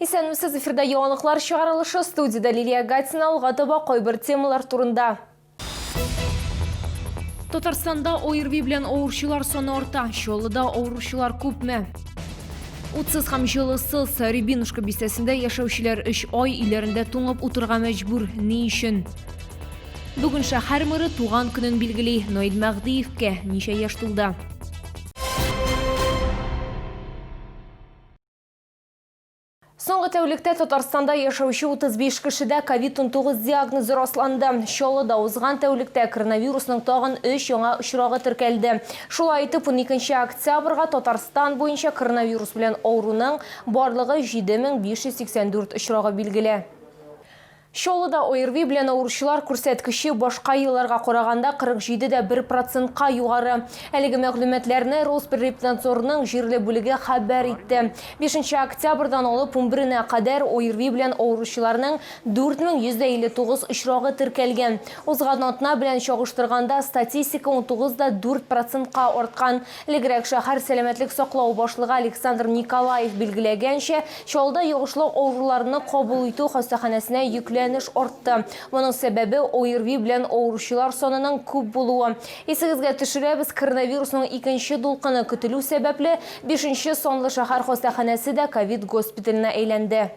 Исәнмесез, эфирда яңалыклар чыгарылышы, студиядә Лилия Гатина, алга таба кайбер темалар турында. Татарстанда ОРВИ белән авыручылар саны арта. Чаллыда авыручылар күпме? Утсыз һәм җылысыз Рябинушка бистәсендә яшәүчеләр өч ай өйләрендә туңып утырырга мәҗбүр. Ни өчен? Бүген шәһәр мэры туган көнен билгели. Наил Мәһдиевкә ничә яшь тулды? Соңгы тәүлектә Татарстанда яшәүче 35 кешедә ковид-19 диагнозы расланды. Чаллыда узган тәүлектә коронавирусның тагын өч яңа очрагы теркәлде. Шулай итеп, 12 октябрьгә Татарстан буенча коронавирус белән авыруның барлыгы 7584 очрагы билгеле. Чаллыда ОРВИ белән авыручылар күрсәткече башка елларга караганда 47,1 процентка югары. Әлеге мәгълүматларны Роспотребнадзорның җирле бүлеге хәбәр итте. 5 октябрьдан алып 11-нә кадәр ОРВИ белән авыручыларның 4159 очрагы теркәлгән. Узган атна белән чагыштырганда статистика 19,4 процентка арткан. Элегрәк шәһәр сәламәтлек саклау башлыгы Александр Николаев билгеләгәнчә, Чаллыда йогышлы авыруларны кабул итү хастаханәсенә йөкләнеш артты. Моның сәбәбе, ОРВИ белән авыручылар санының күп булуы. Исегезгә төшерәбез, коронавирусның икенче дулкыны көтелү сәбәпле, бишенче санлы шәһәр хастаханәсе дә ковид госпиталенә әйләнде.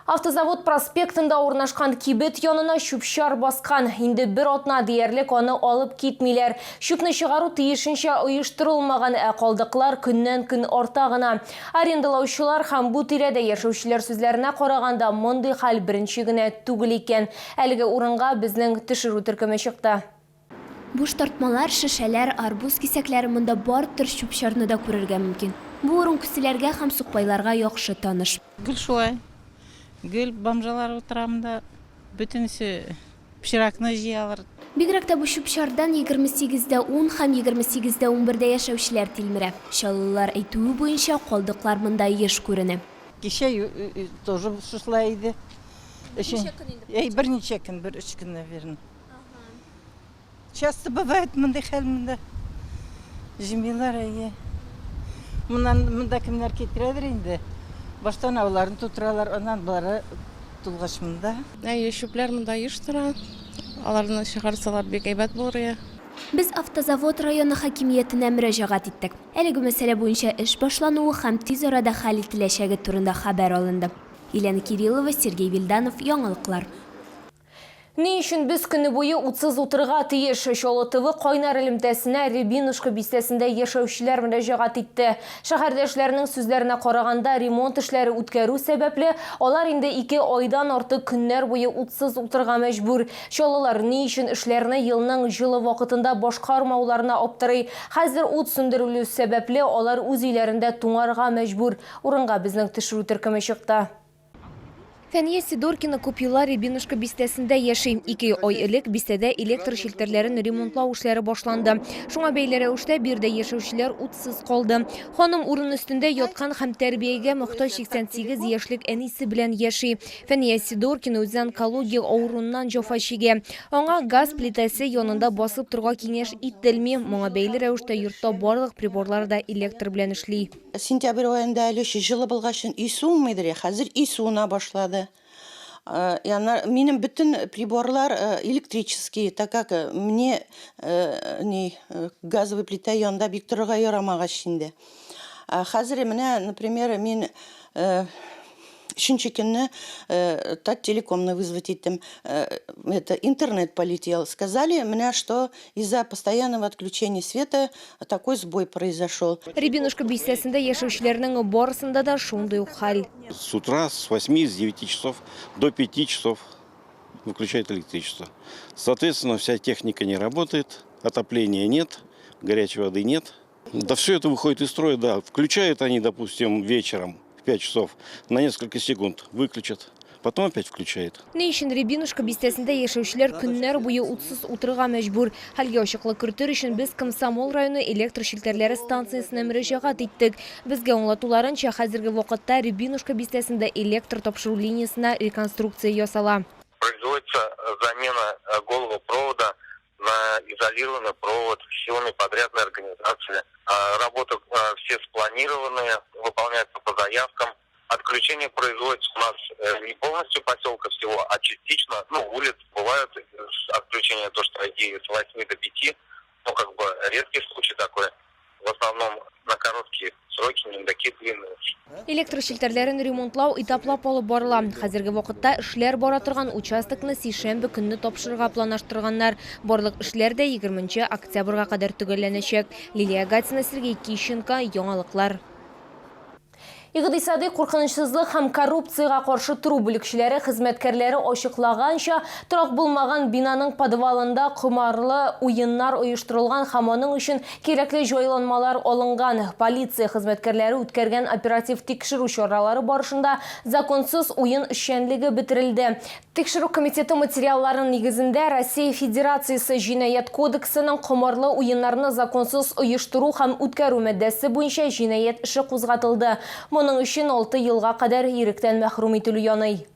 Автозавод проспектында урнашкан кибет янына чүп-чар баскан. Инде бер атна диярлек аны алып китмиләр. Чүпне чыгару тиешенчә оештырылмаган, ә калдыклар көннән-көн арта гына. Арендалаучылар һәм бу тирәдә яшәүчеләр сүзләренә караганда, мондый хәл беренче генә түгел икән. Әлеге урынга безнең төшерү төркеме чыкты. Буш тартмалар, шешәләр, арбуз кисәкләре, монда бар төр чүп-чарны да күрергә мөмкин. Бу урын күселәргә һәм сукбайларга яхшы таныш. Гел шулай. Гел бомжалар утыра монда. Бөтенесе пычракны җыялар. Бигрәк тә бу чүп-чардан 28 дә ун һәм 28 дә унбердә яшәүчеләр тилмерә. Чаллылар әйтүе буенча, калдыклар монда еш күренә. Кичә тоже шушылай иде. Берничә көн инде. Әй, берничә көн, бер өч көн, наверное. Часто бывает мондый хәл монда. Җыймыйлар, әйе. Моннан монда кемнәр китерәдер инде. Баштан ауларын тутыралар, аннан болары тулгач монда. Әйе, чүпләр монда еш тора. Аларны чыгарсалар бик әйбәт булыр иде. Без Автозавод районы хакимиятенә мөрәҗәгать иттек. Әлеге мәсьәлә буенча эш башлануы һәм тиз арада хәл ителәчәге турында хәбәр алынды. Елена Кириллова, Сергей Вильданов, Яңалыклар. Ни өчен без көне буе утсыз утырырга тиеш? Чаллы ТВ кайнар элемтәсенә Рябинушка бистәсендә яшәүчеләр мөрәҗәгать итте. Шәһәрдәшләрнең сүзләренә караганда, ремонт эшләре үткәрү сәбәпле, алар инде ике айдан артык көннәр буе утсыз утырырга мәҗбүр. Чаллылар ни өчен эшләрне елның җылы вакытында башкармауларына аптырый. Хәзер ут сүндерелү сәбәпле, алар үз өйләрендә туңарга мәҗбүр. Урынга безнең төшерү төркеме чыкты. Фәния Сидоркина күп еллар Рябинушка бистәсендә яши. Ике ай элек бистәдә электр челтәрләрен ремонтлау эшләре башланды. Шуңа бәйле рәвештә биредә яшәүчеләр утсыз калды. Ханым урын өстендә яткан һәм тәрбиягә мохтаҗ 88 яшьлек әнисе белән яши. Фәния Сидоркина үзе онкология авыруыннан җәфа чигә. Аңа газ плитәсе янында басып торырга киңәш ителми. Моңа бәйле рәвештә йортта барлык приборлар да электр белән эшли. Сентябрь аенда әле җылы булгач өй суынмыйдыр я, хәзер өй суына башлады. Янар, минем бөтен приборлар электрические, так как мне ни газовый плита янында бик торырга ярамагач инде. Хәзер менә, например, мин өченче көнне Таттелекомны вызвать иттем. Это интернет полетел. Сказали менә, что из-за постоянного отключения света такой сбой произошел. Рябинушка бистәсендә яшәүчеләрнең барысында да шундый ук хәл. С утра с 8, с 9 часов до 5 часов выключают электричество. Соответственно, вся техника не работает, отопления нет, горячей воды нет. Да все это выходит из строя, да. Включают они, допустим, вечером в 5 часов на несколько секунд, выключат. Потом опять включают. Ни өчен Рябинушка бистәсендә яшәүчеләр көннәр буе утсыз утырырга мәҗбүр? Хәлгә ачыклык кертер өчен без Комсомол районы электр челтәрләре станциясенә мөрәҗәгать иттек. Безгә аңлатуларынча, хәзерге вакытта Рябинушка бистәсендә электр тапшыру линиясенә реконструкция ясала. Производится замена голого провода на изолированный провод силами подрядной организации. Работы все спланированные, выполняются по заявкам. Отключение производится у нас не полностью поселка всего, а частично. Ну, улиц бывают отключения, то, что и с 8 до 5. Ну, как бы редкий случай такой. В основном на короткие сроки, не такие длинные. Электр челтәрләрен ремонтлау этаплап алып барыла. Хәзерге вакытта эшләр бара торган участокны сишәмбе көнне тапшырырга планлаштырганнар. Барлык эшләр дә 20 октябрьгә кадәр төгәлләнәчәк. Лилия Гатина, Сергей Кищенко, Яңалыклар. Икътисади куркынычсызлык һәм коррупциягә каршы тору бүлекчәләре хезмәткәрләре ачыклаганча, торак булмаган бинаның подвалында комарлы уеннар оештырылган һәм аның өчен кирәкле җайланмалар алынган. Полиция хезмәткәрләре үткәргән оператив тикшерү чаралары барышында законсыз уен эшчәнлеге бетерелде. Тикшерү комитеты материаллары нигезендә Россия Федерациясе Җинаять кодексының комарлы уеннарны законсыз оештыру һәм үткәрү маддәсе буенча җинаять эше кузгатылды. Моның өчен 6 елга кадәр иректән мәхрүм ителү яный.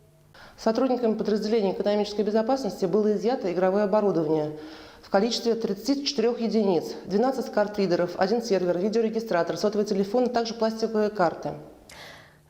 Сотрудниками подразделения экономической безопасности было изъято игровое оборудование в количестве 34 единиц, 12 карт-ридеров, 1 сервер, видеорегистратор, сотовый телефон, а также пластиковые карты.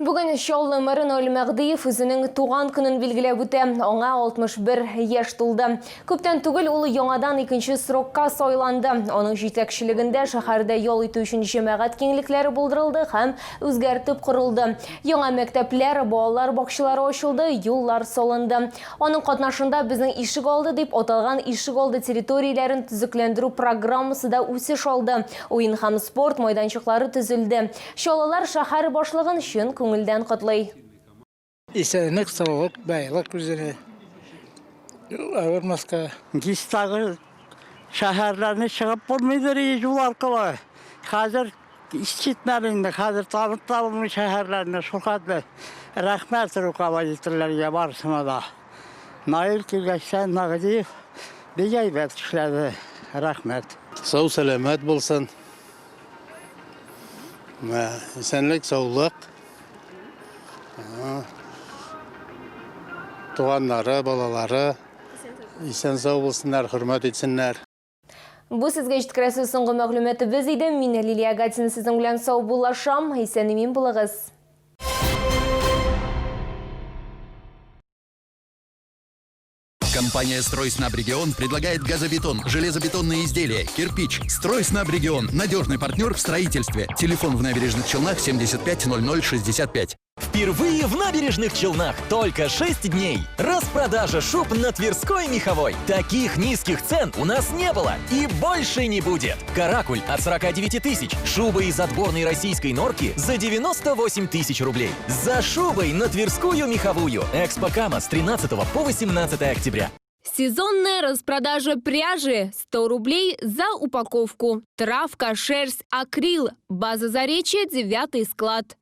Бүген Чаллы мэры Наил Мәһдиев үзенең туган көнен билгеләп үтә. Аңа 61 яшь тулды. Күптән түгел ул яңадан икенче срокка сайланды. Аның җитәкчелегендә шәһәрдә ял итү өчен җәмәгать киңлекләре булдырылды һәм үзгәртеп корылды. Яңа мәктәпләр, балалар бакчалары ачылды, юллар салынды. Аның катнашында безнең ишек алды дип аталган ишек алды территорияләрен төзекләндерү программасы да үсеш алды. Уен һәм спорт майданчыклары төзелде. Чаллылар шәһәр башлыгын чын күңелдән котлый. Исәнлек, саулык, байлык үзенә. Авырмаска. ГИСтагы шәһәрләрне чыгып булмыйдыр юл аркылы. Хәзер ишетмәде инде, хәзер танып та булмый шәһәрләрне. Шул хәтле рәхмәт руководительләргә барысына да. Наил килгәчтән Мәһдиев бик әйбәт эшләде. Рәхмәт. Сау сәламәт булсын. Исәнлек, саулык. Туганнары, балалары исән сау булсыннар, хөрмәт итсеннәр. Бу сезгә җиткерәсе соңгы мәгълүматыбыз иде. Мин Лилия Гатина сезнең белән саубуллашам. Исән-имин булыгыз. Компания «Стройснабрегион» предлагает газобетон, железобетонные изделия, кирпич. «Стройснабрегион» – надежный партнер в строительстве. Телефон в Набережных Челнах 75 00 65. Впервые в Набережных Челнах только 6 дней. Распродажа шуб на Тверской Меховой. Таких низких цен у нас не было и больше не будет. Каракуль от 49 тысяч. Шуба из отборной российской норки за 98 тысяч рублей. За шубой на Тверскую Меховую. Экспо Кама с 13 по 18 октября. Сезонная распродажа пряжи 100 рублей за упаковку. Травка, шерсть, акрил. База Заречья, 9 склад.